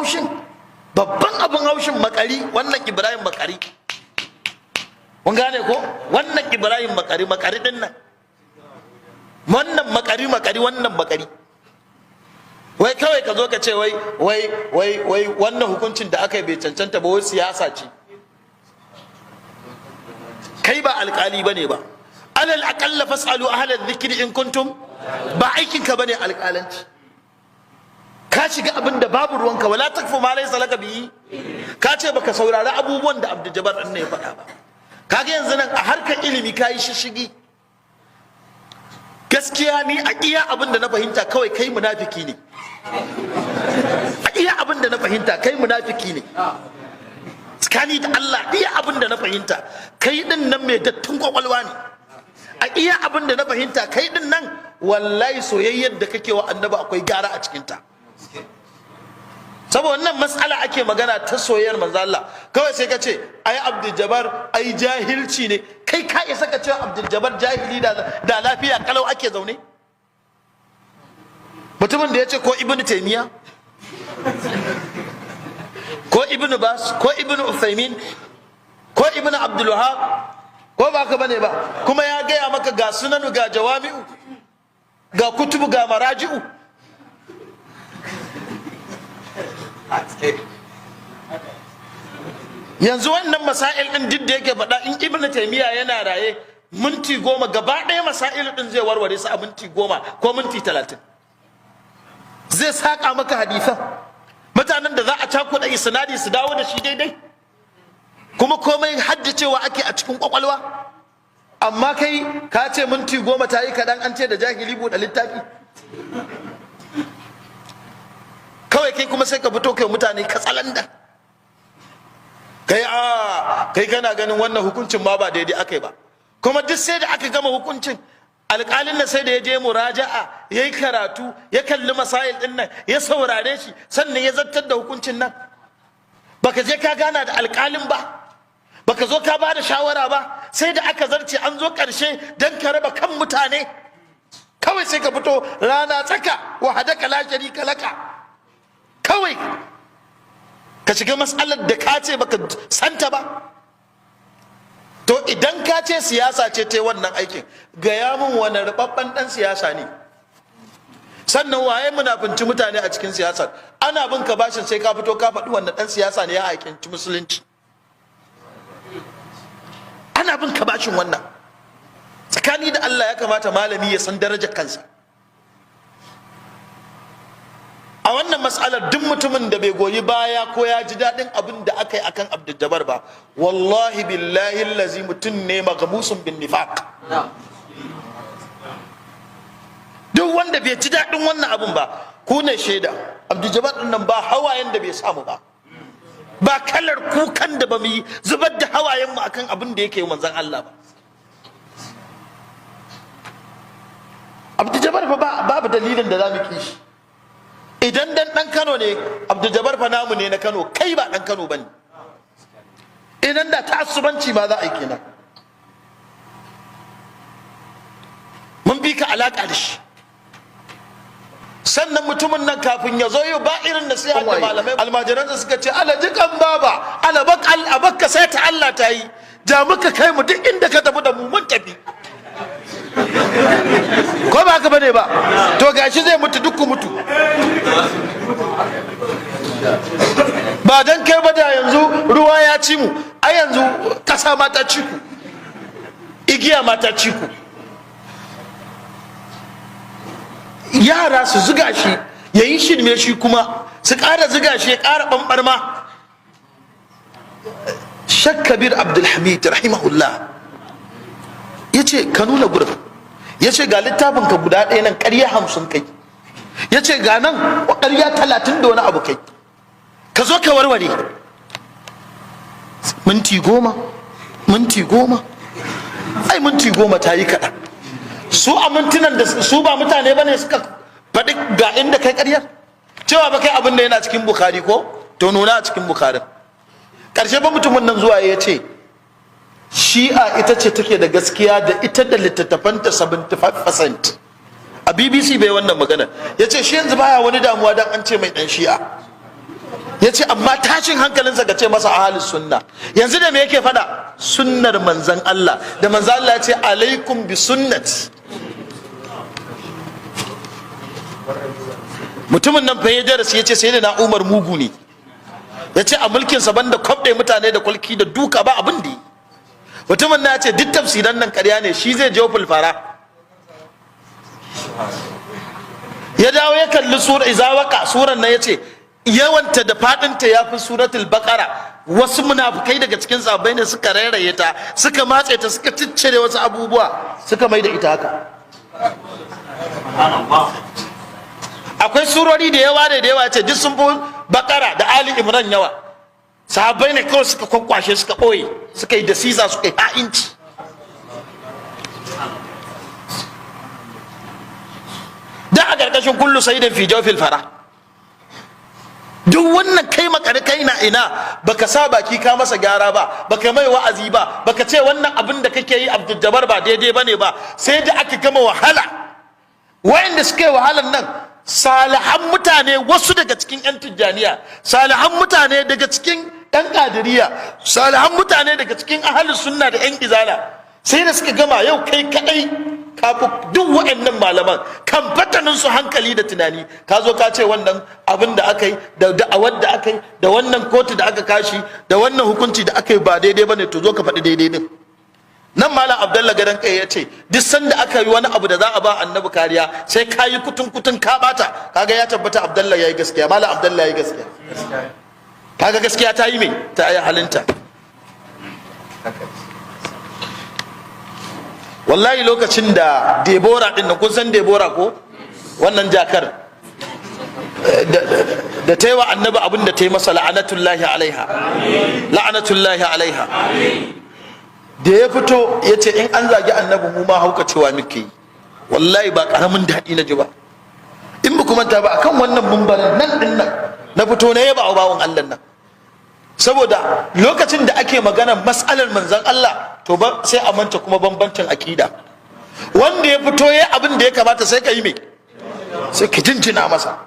haushin, babban abin haushin, Makari, wannan Ibrahim Makari, kun gane ko? Wannan Ibrahim Makari, Makari din nan, wannan Makari, Makari, wannan Makari, wai kawai ka zo ka ce wai wai wai wai wannan hukuncin da aka yi bai cancanta ba, wai siyasa ce. Kai ba alkali bane ba. Alal aqalla fasalu ahla dhikri in kuntum. Ba aikin ka bane alkalanci. Ka shiga abin da babu ruwanka. Wala taqfu ma laysa laka bihi. Ka ce baka saurari abubuwan da Abdul Jabbar din ne ya faɗa ba. Kaga yanzu nan a harkar ilimi kayi shishigi. Gaskiya ni a iya abin da na fahimta kawai, kai munafiki ne. A iya abin da na fahimta, kai munafiki ne. Tsakani da Allah, iya abin da na fahimta, kai din nan mai dattin kwakwalwa ne. A iya abin da na fahimta, kai din nan wallahi soyayyar da kake wa Annabi akwai gyara a cikinta. Saboda wannan matsala ake magana ta soyayyar manzo Allah, kawai sai ka ce ai Abdul Jabbar ai jahilci ne. Kai ka isa ka ce Abdul Jabbar jahili? Da lafiya kalau ake zaune. Mutumin da ya ce ko Ibn Taymiya, ko Ibn Bas, ko Ibn Uthaymin, ko Ibn Abdul Wahab, ko ba ka bane ba, kuma ya gaya maka ga sunanu, ga jawami'u, ga kutubu, ga maraji'u. Yanzu wannan masail din duk da yake faɗa, in Ibnu Taymiya yana raye, minti 10 gaba ɗaya masail din zai warware su a minti 10 ko minti 30. Zai saka maka hadisan mutanen da za a cakuɗa isnadi su dawo da shi daidai, kuma komai haddacewa ake a cikin kwakwalwa. Amma kai ka ce minti 10 ta yi kaɗan, an ce da jahili buɗe littafi. Kawai kai kuma sai ka fito kai mutane katsalanda. Kai a kai kana ganin wannan hukuncin ma ba daidai aka yi ba. Kuma duk sai da aka gama hukuncin, alƙalin nan sai da ya je muraja'a, ya yi karatu, ya kalli masail din nan, ya saurare shi, sannan ya zartar da hukuncin nan. Baka je ka gana da alƙalin ba, baka zo ka ba da shawara ba, sai da aka zarce an zo ƙarshe don ka raba kan mutane, kawai sai ka fito rana tsaka, wa hadaka la sharika laka, kawai ka shiga matsalar da ka ce baka santa ba. To idan ka ce siyasa ce ta wannan aikin, gaya min wani rubabban dan siyasa ne? Sannan waye munafunci mutane a cikin siyasar? Ana bin ka bashin sai ka fito ka faɗi wannan dan siyasa ne ya aikinci musulunci. Ana bin ka bashin wannan. Tsakani da Allah, ya kamata malami ya san darajar kansa. A wannan matsalar, duk mutumin da bai goyi baya ko ya ji daɗin abin da aka yi akan Abdul Jabbar ba, wallahi billahi lazi mutum ne maghmusun bin nifaq. Duk wanda bai ji daɗin wannan abin ba, ku ne shaida, Abdul Jabbar din nan ba hawayen da bai samu ba, ba kalar kukan da ba mu yi zubar da hawayen mu akan abin da yake yi manzon Allah ba. Abdul Jabbar fa babu dalilin da za mu ki shi. Idan dan dan Kano ne, Abdul Jabbar fa namu ne na Kano, kai ba dan Kano bane. Idan da ta'assubanci ma za a yi kenan, mun bi ka alaka da shi. Sannan mutumin nan kafin ya zo yau, ba irin nasiha da malamai almajiransa suka ce ala jikan baba, ala bakal abakka, sai ta Allah ta yi ja muka kai mu duk inda ka tafi da mu mun tafi. Ko ba haka bane ba? To gashi zai mutu, duk ku mutu. Ba dan kai ba da yanzu ruwa ya ci mu. A yanzu kasa ma ta ci ku, igiya ma ta ci ku. Yara su zuga shi ya yi shirme, shi kuma su ƙara zuga shi ya ƙara ɓanɓarma. Shak Kabir Abdulhamid rahimahullah ya ce ka nuna gurin. Ya ce ga littafin ka guda ɗaya nan, ƙarya 50 kai. Ya ce ga nan ƙarya 30 da wani abu kai. Ka zo ka warware. Minti 10, minti 10, ai minti 10 ta yi kaɗan. Su a mintunan da su ba mutane ba ne suka faɗi ga inda kai ƙaryar cewa ba kai abin da yana cikin Bukhari ko? To nuna a cikin Bukharin. Ƙarshe ba mutumin nan zuwa ya ce Shi'a ita ce take da gaskiya da ita da littattafanta 75%. A BBC bai wannan magana. Ya ce shi yanzu baya wani damuwa don an ce mai dan Shi'a. Ya ce amma tashin hankalinsa ka ce masa ahalus sunna. Yanzu da me yake fada? Sunnar manzan Allah, da manzan Allah ya ce alaikum bi sunnati. Mutumin nan fa ya darasi, ya ce sai da na Umar mugu ne, ya ce a mulkinsa banda kwabɗe mutane da kwalki da duka ba abin da yi. Mutumin na ya ce duk tafsiran nan karya ne, shi zai je fulfara. Ya dawo ya kalli sura izawaka, suran nan ya ce yawanta da fadinta ya fi suratul baqara. Wasu munafukai daga cikin sahabbai ne suka rairaye ta, suka matse ta, suka ciccire wasu abubuwa, suka mai da ita haka. Akwai surori da yawa da yawa ce duk sun fi bakara da Ali Imran yawa. Sahabbai ne kawai suka kwakwashe, suka ɓoye, suka yi dasisa, suka yi ha'inci. Da a ƙarƙashin kullu saidin fi jawfil fara. Duk wannan kai makare kai na ina, baka sa baki ka masa gyara ba, baka mai wa'azi ba, baka ce wannan abin da kake yi, Abdul Jabbar, ba daidai bane ba. Sai da aka gama wahala, wayanda suka yi wahalan nan salihan mutane, wasu daga cikin yan Tijjaniya, salihan mutane daga cikin yan Kadiriya, salihan mutane daga cikin ahalus sunna da yan Izala, sai da suka gama. Yau kai kadai ka fi duk wa'annan malaman kan fatanin su hankali da tunani, ka zo ka ce wannan abin da aka yi da da'awar da aka yi da wannan kotu da aka kashi da wannan hukunci da aka yi ba daidai bane. To zo ka faɗi daidai din nan. Malam Abdallah Gadon Kai ya ce duk sanda aka yi wani abu da za a ba Annabi kariya, sai ka yi kutun kutun ka bata. Kaga ya tabbata Abdallah yayi gaskiya, Malam Abdallah yayi gaskiya. Kaga gaskiya ta yi me, ta yi halinta. Wallahi lokacin da Debora din nan, kun san Debora ko, wannan jakar da ta yi wa Annabi abin da ta yi masa, la'anatullahi alaiha, la'anatullahi alaiha, da ya fito ya ce in an zagi Annabi mu ma hauka cewa muke yi, wallahi ba karamin daɗi na ji ba. In ba manta ba, akan wannan mumbarin nan din nan na fito na yaba wa bawan Allah nan, saboda lokacin da ake magana mas'alar manzon Allah, to ba sai a manta kuma bambancin akida. Wanda ya fito ya abin da ya kamata, sai ka yi me, sai ka jinjina masa.